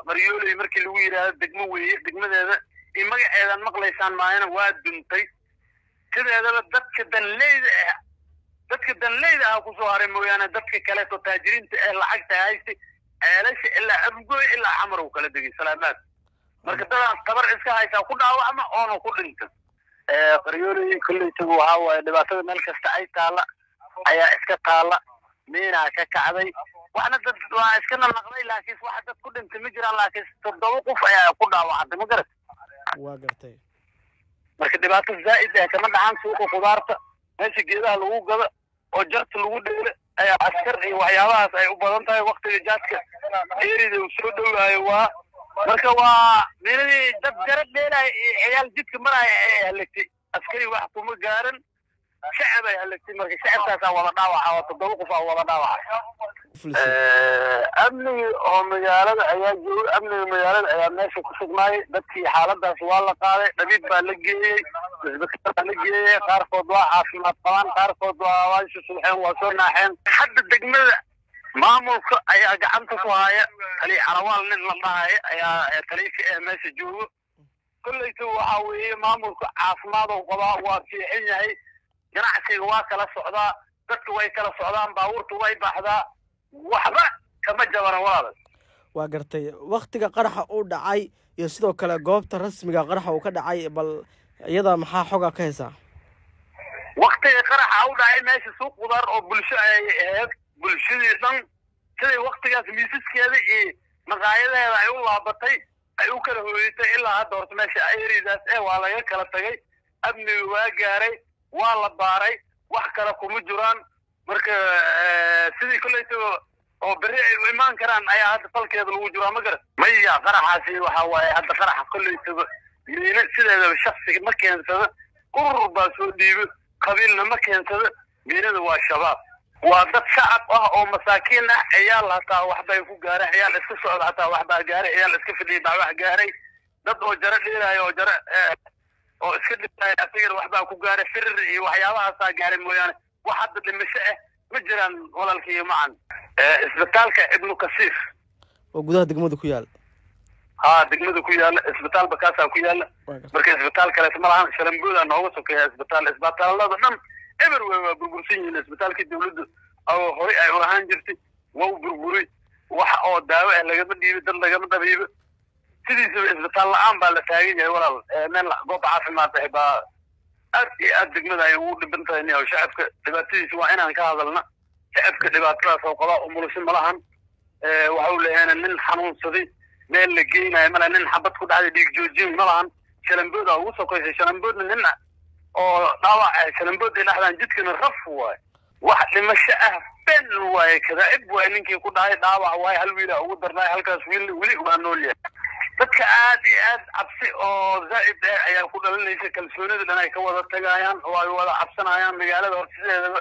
Maryooley markii lagu yidhaahdo degmo weeye, degmadeeda iyo magaceedan maqlaysaan maayana waa duntay. Sideedaba dadka danleyda ah kusoo haray mooyaane, dadka kaleeto taajiriinta ee lacagta haystay ceelasha ilaa Afgooy ilaa Xamar uu kala degay salaamaad. Marka dadaan tabar iska haysaa ku dhaawacma oona ku dhinta. Qaryooley kolleytagu waxaa waaye dhibaatada meel kasta ay taalla ayaa iska taalla. Miinaa ka kacday, waxna dad waa iska nalnaqday, laakiin waxa dad ku dhintay ma jiraan, laakiin 7 qof ayaa ku dhaawacantay, ma garat? Waa gartay. Marka dhibaato zaa'id ah kama dhacan. Suuqa khudaarta, meesha geedaha lagu gado oo jarta lagu dheelo ayaa askar iyo waxyaabahaas ay u badan tahay. Waktiga jaadka eerida uu soo dhowaayo waa marka waa miinadii dad jara dheelaya iyo ciyaal jidka maraya ay halagtay. Askari wax kuma gaaran, shacab ay halagtay. Marka shacabkaasaa wada dhaawaca oo 7 qof aa wada dhaawaca. Amnigi oo magaalada ayaa jooga, amniga magaalada ayaa meesha ku sugnaayay. Dadkii xaaladaas waa la qaaday, dhabiib baa la geeyey, isbitaal baa la geeyey. Qaarkood waa caafimaad qabaan, qaarkood waa susuxeen, waa soo naaxeen. Hadda degmada maamulka ayaa gacanta ku haya. Tali Carawaal nin la dhahaya ayaa taliika ee meesha joogo. Kolleyta waxa weeye maamulka caafimaad uu qabaa, waa fiican yahay. Ganacsiga waa kala socdaa, dadka way kala socdaan, baabuurta way baxdaa, waxba kama jabana, walaal. Waa gartay. Waktiga qaraxa uu dhacay iyo sidoo kale goobta rasmiga qaraxa uu ka dhacay, bal iyada maxaa xoga ka haysaa? Waktiga qaraxa u dhacay meesha suuq qudaar oo bulsho ay ahayd. Bulshadii dhan siday waktigaas miisaskeeda iyo maqaayadaheeda ay u laabatay, ay u kala hooyatay. Ilaa hadda horta meesha eridaas waa laga kala tagay. Amniga waa gaaray, waa la baaray, wax kale kuma jiraan. Marka sidii kolleyta oo berri ay u imaan karaan ayaa hadda falkeeda lagu jiraa, ma garat? Maya, qaraxaasi waxa waaye hadda qaraxa kolleytaba miine sideedaba shaksiga ma keensada, urur baa soo dhiibo, qabiilna ma keensado. Miinada waa Shabaab, waa dad shacab ah oo masaakiin ah. Ciyaal hataa waxbay ku gaareen, ciyaal iska socda hataa waxbaa gaaray, ciyaal iska fadhiyay baa wax gaaray, dad oo jaro dheelaayo oo jaro oo iska dhigaayo asagana waxbaa ku gaaray. Firir iyo waxyaabahaasaa gaaray mooyaane, wax hadda dhimasho ah ma jiraan, walaalkiiyo macan. Isbitaalka Ibnu Kasiir oo gudaha degmada ku yaal? Haa, degmada ku yaala isbitaal bakaasaa ku yaala. Marka isbitaal kaleeto ma lahan, Shalambooda nooga sokeeya isbitaal. Isbitaalada dhan eber wey, waa burbursan yihiin. Isbitaalkii dawladda oo horey ay u ahaan jirtay waa u burburay, wax oo daawo ah lagama dhiibo, dad lagama dhabiibo. Sidiisaba isbitaal la-aan baa la taagan yahay, walaal. Meel goob caafimaad ah baa aad iyo aad degmada ay ugu dhiban tahay. Niyow, shacabka dhibaatadiisa waa inaan ka hadalna. Shacabka dhibaatadaas oo qabaa umuliso malahan. Waxa uu leeyahay nin xanuunsaday meel la geynayo malaha, nin xabad ku dhacday dhiig joojin malahan. Shalambooda ugu sokaysay, Shalamboodna nin oo dhaawac ah Shalambood ay dhexdaan, jidkana raf waaye. Wax dhimasho ah ben waaye, kadaa'ib waaye. Ninkii ku dhacay dhaawac waaye, hal wiila ugu darnaay, halkaas wiil weli waa nool yahay. Dadka aad iyo aad cabsi oo zaa'id ah ayaa ku dhalinaysa, kalsoonida dhan ay ka wada tagayaan oo ay wada cabsanayaan magaalada horsideedaba.